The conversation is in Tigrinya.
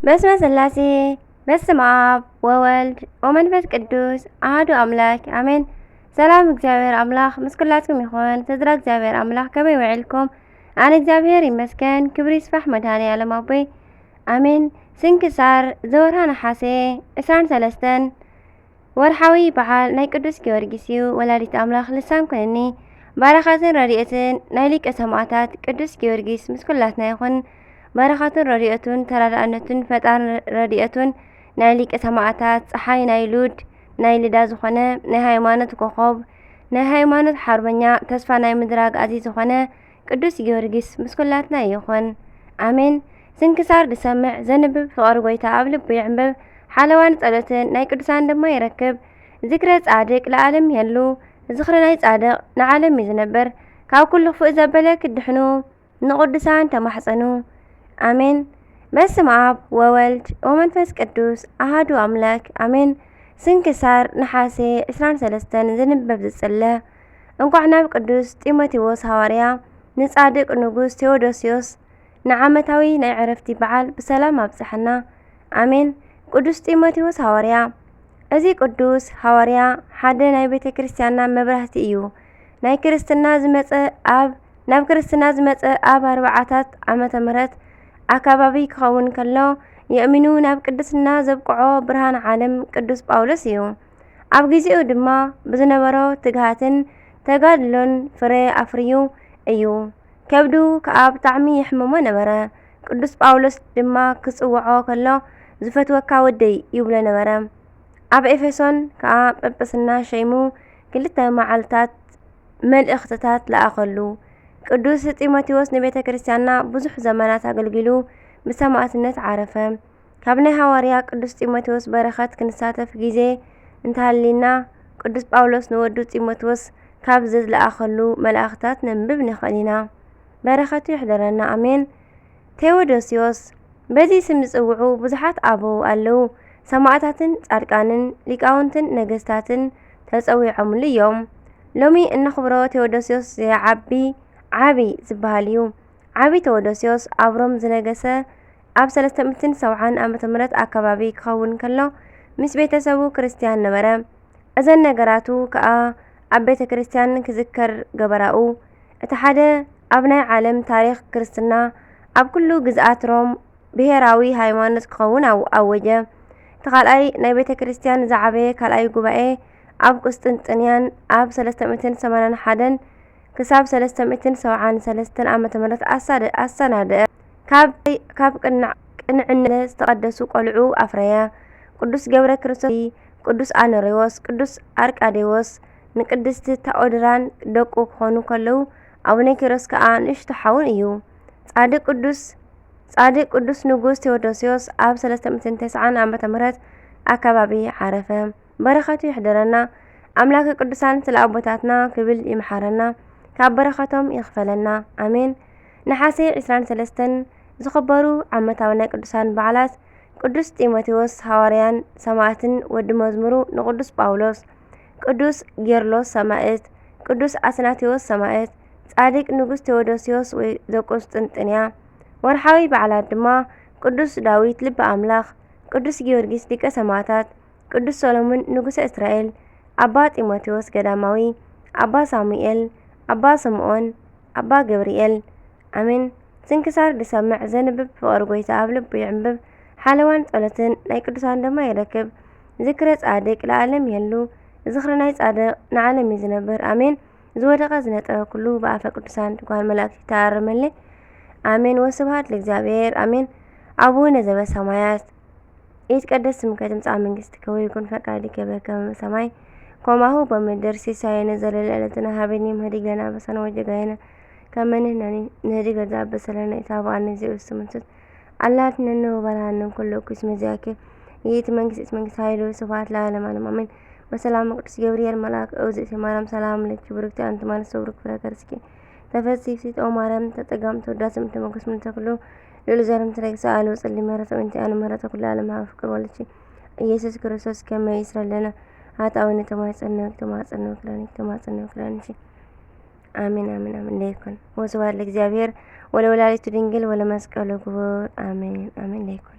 በስመ ስላሴ፣ በስመ ኣብ ወወልድ ወመንፈስ ቅዱስ ኣሐዱ ኣምላክ ኣሜን። ሰላም እግዚኣብሔር ኣምላክ ምስ ኩላትኩም ይኹን። ስድራ እግዚኣብሔር ኣምላክ ከመይ ውዒልኩም? ኣነ እግዚኣብሔር ይመስገን፣ ክብሪ ይስፋሕ መድኃኔ ዓለም ኣቦይ ኣሜን። ስንክሳር ዘወርሃ ነሓሴ ዕስራን ሰለስተን ወርሓዊ በዓል ናይ ቅዱስ ጊዮርጊስ እዩ። ወላዲት ኣምላኽ ልሳን ኩነኒ። በረኸትን ረድኤትን ናይ ሊቀ ሰማዕታት ቅዱስ ጊዮርጊስ ምስ ኩላትና ይኹን። በረኸቱን ረድኤቱን ተራዳእነቱን ፈጣን ረድኤቱን ናይ ሊቀ ሰማዕታት ጸሓይ ናይ ሉድ ናይ ልዳ ዝኾነ ናይ ሃይማኖት ኮኾብ ናይ ሃይማኖት ሓርበኛ ተስፋ ናይ ምድር ኣግኣዚ ዝኾነ ቅዱስ ጊዮርጊስ ምስ ኩላትና ይኹን። ኣሜን። ስንክሳር ዝሰምዕ ዘንብብ ፍቕሪ ጐይታ ኣብ ልቡ ይዕንብብ። ሓለዋን ጸሎትን ናይ ቅዱሳን ድማ ይረክብ። ዝክረ ጻድቅ ለዓለም ይሄሉ። ዝኽሪ ናይ ጻድቕ ንዓለም እዩ ዝነብር። ካብ ኩሉ ክፉእ ዘበለ ክድሕኑ ንቕዱሳን ተማሕጸኑ። ኣሜን። በስመ ኣብ ወወልድ ወመንፈስ ቅዱስ ኣሃዱ ኣምላክ ኣሜን። ስንክሳር ነሓሴ ዕስራን ሰለስተን ዝንበብ ዝጽለ። እንኳዕ ናብ ቅዱስ ጢሞቴዎስ ሃዋርያ ንጻድቅ ንጉስ ቴዎዶስዮስ ንዓመታዊ ናይ ዕረፍቲ በዓል ብሰላም ኣብጽሐና። ኣሜን። ቅዱስ ጢሞቴዎስ ሃዋርያ። እዚ ቅዱስ ሃዋርያ ሓደ ናይ ቤተ ክርስቲያንና መብራህቲ እዩ። ናይ ክርስትና ዝመጸ ኣብ ናብ ክርስትና ዝመጸ ኣብ ኣርባዓታት ዓመተ ምህረት ኣካባቢ ክኸውን ከሎ የእሚኑ ናብ ቅድስና ዘብቅዖ ብርሃን ዓለም ቅዱስ ጳውሎስ እዩ። ኣብ ጊዜኡ ድማ ብዝነበሮ ትግሃትን ተጋድሎን ፍረ ኣፍርዩ እዩ። ከብዱ ከኣ ብጣዕሚ ይሕምሞ ነበረ። ቅዱስ ጳውሎስ ድማ ክጽውዖ ከሎ ዝፈትወካ ወደይ ይብሎ ነበረ። ኣብ ኤፌሶን ከኣ ጵጵስና ሸይሙ ክልተ መዓልታት መልእኽትታት ለኣኸሉ። ቅዱስ ጢሞቴዎስ ንቤተ ክርስቲያንና ብዙሕ ዘመናት ኣገልጊሉ ብሰማዕትነት ዓረፈ። ካብ ናይ ሃዋርያ ቅዱስ ጢሞቴዎስ በረኸት ክንሳተፍ ግዜ እንተሃልይና ቅዱስ ጳውሎስ ንወዱ ጢሞቴዎስ ካብ ዝለኣኸሉ መልእኽትታት ነንብብ ንኽእል ኢና። በረኸቱ ይሕደረና። ኣሜን። ቴዎዶስዮስ በዚ ስም ዝጽውዑ ብዙሓት ኣበው ኣለዉ። ሰማዕታትን ጻድቃንን ሊቃውንትን ነገስታትን ተጸዊዖምሉ እዮም። ሎሚ እነኽብሮ ቴዎዶስዮስ ዘየዓቢ ዓቢ ዝበሃል እዩ። ዓቢ ቴዎዶስዮስ ኣብ ሮም ዝነገሰ ኣብ ሰለስተ ሚእትን ሰብዓን ዓመተ ምህረት ኣከባቢ ክኸውን ከሎ ምስ ቤተሰቡ ክርስትያን ነበረ። እዘን ነገራቱ ከኣ ኣብ ቤተ ክርስትያን ክዝከር ገበራኡ። እቲ ሓደ ኣብ ናይ ዓለም ታሪኽ ክርስትና ኣብ ኩሉ ግዝኣት ሮም ብሄራዊ ሃይማኖት ክኸውን ኣው- ኣወጀ። እቲ ካልኣይ ናይ ቤተ ክርስትያን ዝዓበየ ካልኣይ ጉባኤ ኣብ ቁስጥንጥንያን ኣብ ሰለስተ ሚእትን ሰማንያን ሓደን ክሳብ ሰለስተ ሚእትን ሰብዓን ሰለስተን ዓመተ ምህረት ኣሳደ- ኣሰናደአ። ካብ ካብ ቅንዕ- ቅንዕነት ዝተቐደሱ ቆልዑ ኣፍረየ። ቅዱስ ገብረ ክርስቶስ፣ ቅዱስ ኣኖሬዎስ፣ ቅዱስ ኣርቃዴዎስ ንቅድስቲ ታኦድራን ደቁ ክኾኑ ከለዉ ኣቡነ ኪሮስ ከኣ ንእሽቶ ሓውን እዩ። ጻድቅ ቅዱስ ጻድቅ ቅዱስ ንጉስ ቴዎዶስዮስ ኣብ ሰለስተ ሚእትን ተስዓን ዓመተ ምህረት ኣከባቢ ዓረፈ። በረኸቱ ይሕደረና። ኣምላከ ቅዱሳን ስለ ኣቦታትና ክብል ይምሓረና፣ ካብ በረኸቶም ይኽፈለና። ኣሜን። ነሓሴ ዕስራን ሰለስተን ዝኽበሩ ዓመታዊ ናይ ቅዱሳን በዓላት ቅዱስ ጢሞቴዎስ ሃዋርያን ሰማዕትን ወዲ መዝሙሩ ንቅዱስ ጳውሎስ፣ ቅዱስ ጌርሎስ ሰማዕት፣ ቅዱስ ኣትናቴዎስ ሰማዕት፣ ጻድቅ ንጉስ ቴዎዶስዮስ ወይ ዘቁስጥንጥንያ። ወርሓዊ በዓላት ድማ ቅዱስ ዳዊት ልበ ኣምላኽ፣ ቅዱስ ጊዮርጊስ ሊቀ ሰማዕታት፣ ቅዱስ ሰሎሞን ንጉሰ እስራኤል፣ ኣባ ጢሞቴዎስ ገዳማዊ፣ ኣባ ሳሙኤል፣ ኣባ ስምዖን፣ ኣባ ገብርኤል። ኣሜን። ስንክሳር ዝሰምዕ ዘንብብ ፍቕሪ ጐይታ ኣብ ልቡ ይዕንብብ፣ ሓለዋን ጸሎትን ናይ ቅዱሳን ድማ ይረክብ። ዝክረ ጻድቅ ለዓለም ይህሉ፣ ዝኽሪ ናይ ጻድቕ ንዓለም እዩ ዝነብር። ኣሜን። ዝወደቐ ዝነጠበ ኩሉ ብኣፈ ቅዱሳን ትጓል መላእክት ይተኣረመለይ። ኣሜን። ወስብሐት ለእግዚኣብሔር። ኣሜን። ኣቡነ ዘበሰማያት ይትቀደስ ስምከ ትምጻእ መንግስትከ ወይኩን ፈቃድከ በከመ በሰማይ ከማሁ በምድር። ሲሳየነ ዘለለ ዕለትነ ሀበነ ዮም ህድግ ለነ አበሳነ ወጌጋየነ ከመ ንሕነኒ ንህድግ ለዘአበሰ ለነ ኢታብአነ እግዚኦ ውስተ መንሱት አላ አድኅነነ ወባልሐነ እምኩሉ እኩይ እስመ ዚአከ ይእቲ መንግስት መንግስት ኃይል ወስብሐት ለዓለመ ዓለም አሜን። ወሰላም ቅዱስ ገብርኤል መልአክ እግዝእትየ ማርያም ሰላም ለኪ ብሩክቲ አንቲ እምአንስት ወብሩክ ፍሬ ከርስኪ ተፈሲ ፍስሕቲ ኦ ማርያም ተጸጋም ተወዳሲ ምንተ መንኩስ ምንተ ኩሉ ልዑል ዘርም ትረግሳ አልወ ጽሊ ምህረት ወንቲ አነ ምህረተ ኩሉ ዓለም ሃብ ፍቅር ወልቺ ኢየሱስ ክርስቶስ ከመ ይስረለነ ኃጣውነ ተማጸነ ተማጸነ ክዳንኪ ተማጸነ ክዳንኪ። አሜን አሜን አሜን። ለይኩን ወስብሐት ለእግዚአብሔር ወለወላዲቱ ድንግል ወለመስቀሉ ክቡር። አሜን አሜን። ለይኩን